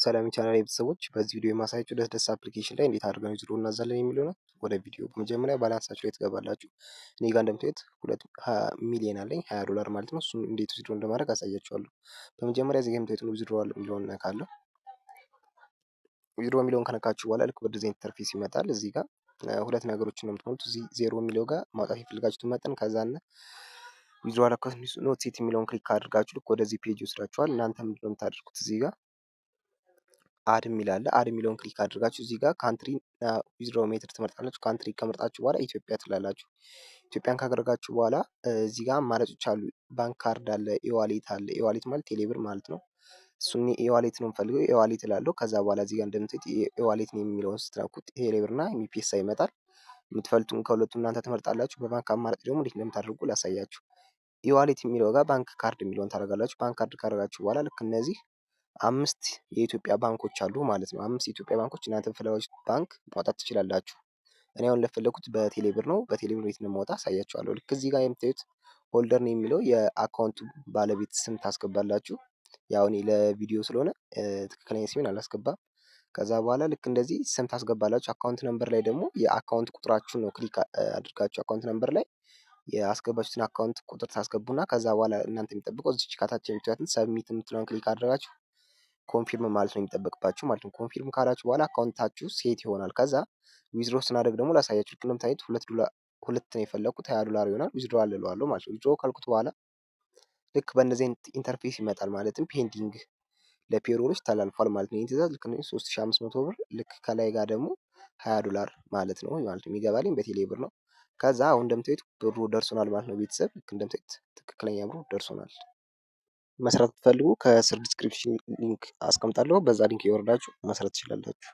ሰላም ቻናል ቤተሰቦች፣ በዚህ ቪዲዮ የማሳያችሁ ደስ ደስ application ላይ እንዴት አድርገን withdraw እናዛለን የሚለው ነው። ወደ ቪዲዮ በመጀመሪያ balance ኣችሁ ላይ ትገባላችሁ። እኔ ጋር እንደምታዩት 2 ሚሊዮን አለኝ፣ 20 ዶላር ማለት ነው። እሱን እንዴት withdraw እንደማድረግ አሳያችኋለሁ። በመጀመሪያ እዚህ ጋር የምታዩትን withdraw የሚለውን ነካለሁ። Withdraw የሚለውን ከነካችሁ በኋላ ልክ ወደዚህ interface ይመጣል። እዚህ ጋር ሁለት ነገሮችን ነው የምትሞሉት። እዚህ ዜሮ የሚለው ጋር ማውጣት የፈለጋችሁትን መጠን፣ ከዛና withdraw account not set የሚለውን click አድርጋችሁ ልክ ወደዚህ page ይወስዳችኋል። እናንተ ምንድነው የምታደርጉት? እዚህ ጋር add የሚል አለ። Add የሚለውን click አድርጋችሁ እዚህ ጋር country፣ withdraw method ትመርጣላችሁ። Country ከመርጣችሁ በኋላ ኢትዮጵያ ትላላችሁ። ኢትዮጵያን ካደረጋችሁ በኋላ እዚህ ጋር አማራጮች አሉ። ባንክ ካርድ አለ፣ e-wallet አለ። E-wallet ማለት ቴሌብር ማለት ነው። እሱን e-wallet ነው የምፈልገው፣ e-wallet እላለሁ። ከዛ በኋላ እዚህ ጋር እንደምታዩት e-wallet ነው የሚለውን ስትነኩት ቴሌብር እና M-Pesa ይመጣል። የምትፈልጉትን ከሁለቱ እናንተ ትመርጣላችሁ። በባንክ አማራጭ ደግሞ እንዴት እንደምታደርጉ ላሳያችሁ። E-wallet የሚለው ጋር ባንክ ካርድ የሚለውን ታደርጋላችሁ። ባንክ ካርድ ካደረጋችሁ በኋላ ልክ እነዚህ አምስት የኢትዮጵያ ባንኮች አሉ ማለት ነው። አምስት የኢትዮጵያ ባንኮች እናንተ በፈለጋችሁት ባንክ ማውጣት ትችላላችሁ። እኔ አሁን ለፈለኩት በቴሌብር ነው። በቴሌብር እንዴት እንደማወጣ አሳያችኋለሁ። ልክ እዚህ ጋር የምታዩት holder ነው የሚለው የ account ኡ ባለቤት ስም ታስገባላችሁ። ያው እኔ ለቪዲዮ ስለሆነ ትክክለኛ ስሜን አላስገባም። ከዛ በኋላ ልክ እንደዚህ ስም ታስገባላችሁ። Account number ላይ ደግሞ የ account ቁጥራችሁን ነው፣ click አድርጋችሁ account number ላይ ያስገባችሁትን account ቁጥር ታስገቡና ከዛ በኋላ እናንተ የሚጠብቀው እዚች ከታች የምታዩትን submit የምትለውን click አድርጋችሁ confirm ማለት ነው የሚጠበቅባችሁ ማለት ነው። Confirm ካላችሁ በኋላ account ኣችሁ set ይሆናል። ከዛ withdraw ስናደርግ ደግሞ ላሳያችሁ። ልክ እንደምታዩት 2 ዶላር ሁለት ነው የፈለኩት፣ 20 ዶላር ይሆናል። Withdraw እለዋለሁ ማለት ነው። Withdraw ካልኩት በኋላ ልክ በእንደዚህ አይነት interface ይመጣል። ማለትም pending ለ payroll ኦች ተላልፏል ማለት ነው። ይህ ትእዛዝ ልክ 3500 ብር፣ ልክ ከላይ ጋር ደግሞ 20 ዶላር ማለት ነው። የሚገባልኝ በቴሌ ብር ነው። ከዛ አሁን እንደምታዩት ብሩ ደርሶናል ማለት ነው። ቤተሰብ፣ ልክ እንደምታዩት ትክክለኛ ብሩ ደርሶናል። መስራት ብትፈልጉ ከስር description link አስቀምጣለሁ። በዛ link እየወረዳችሁ መስራት ትችላላችሁ።